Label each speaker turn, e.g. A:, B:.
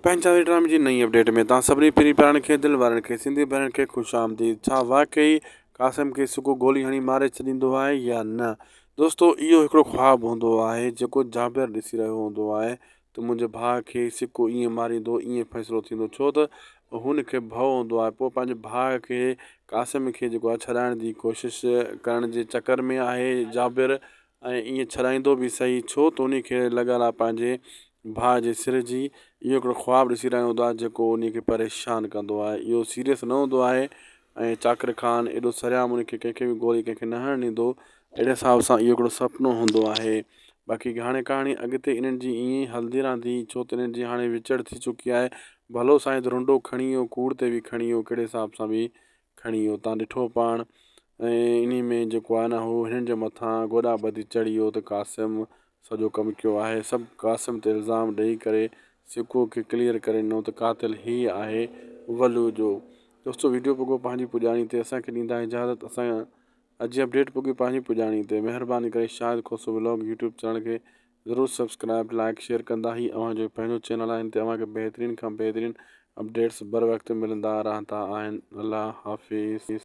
A: پنهنجا ڊرامي جي نئين اپڊيٽ ۾ توهان سڀني پرين پيارن کي دل وارن کي سنڌي ڀائرن کي خوش آمديد ڇا واقعي قاسم کي سڪو گولي هڻي ماري ڇڏيندو آهي يا نه دوستو اهو هڪڙو خواب هوندو آهي جيڪو جابر ڏسي رهيو هوندو آهي ته منهنجي ڀاء کي سڪو ائين ماريندو ائين فيصلو ٿيندو ڇو ته هن کي ڀؤ هوندو آهي پوء پنهنجي ڀاء کي قاسم کي جيڪو آهي ڇڏائڻ جي ڪوشش ڪرڻ جي چڪر ۾ آهي جابر ۽ ائين ڇڏائيندو به سهي ڇو ته انهي کي لڳل آهي پنهنجي ڀاء جي سر جي اهو هڪڙو خواب ڏسي رهيو هوندو آهي جيڪو انهي کي پريشان ڪندو آهي اهو سيريس نه هوندو آهي ۽ چاڪر خان ايڏو سرعام ان کي ڪنهن کي به گولي ڪنهن کي نه هڻڻ ڏيندو اهڙي حساب سان اهو هڪڙو سپنو هوندو آهي باقي هاڻي ڪهاڻي اڳتي انهن جي ائين ئي هلندي رهندي ڇو ته انهن جي هاڻي وچڙ ٿي چڪي آهي ڀلو سائين ته رنڊو کڻي ويو ڪوڙ تي به کڻي ويو ڪهڙي حساب سان به کڻي ويو تان ڏٺو پاڻ ۽ انهي ۾ جيڪو آهي نه هو هنن جي مٿان گوڏا ٻڌي چڙهي ويو ته قاسم سڄو ڪم ڪيو آهي سڀ قاسم تي الزام ڏئي ڪري سڪو کي ڪليئر ڪري ڏنو ته قاتل هي آهي ولو جو دوستو ويڊيو پڳو پنهنجي پڄاڻي تي اسان کي ڏيندا اجازت اسان اڄ جي اپڊيٽ پڳي پنهنجي پڄاڻي تي مهرباني ڪري Shahid Khoso vlog YouTube channel کي ضرور سبسڪرائب لائڪ شيئر ڪندا هي اوهان جو پنهنجو چينل آهي ان تي اوهان کي بهترين کان بهترين اپڊيٽس بر وقت ملندا رهندا آهن الله حافظ.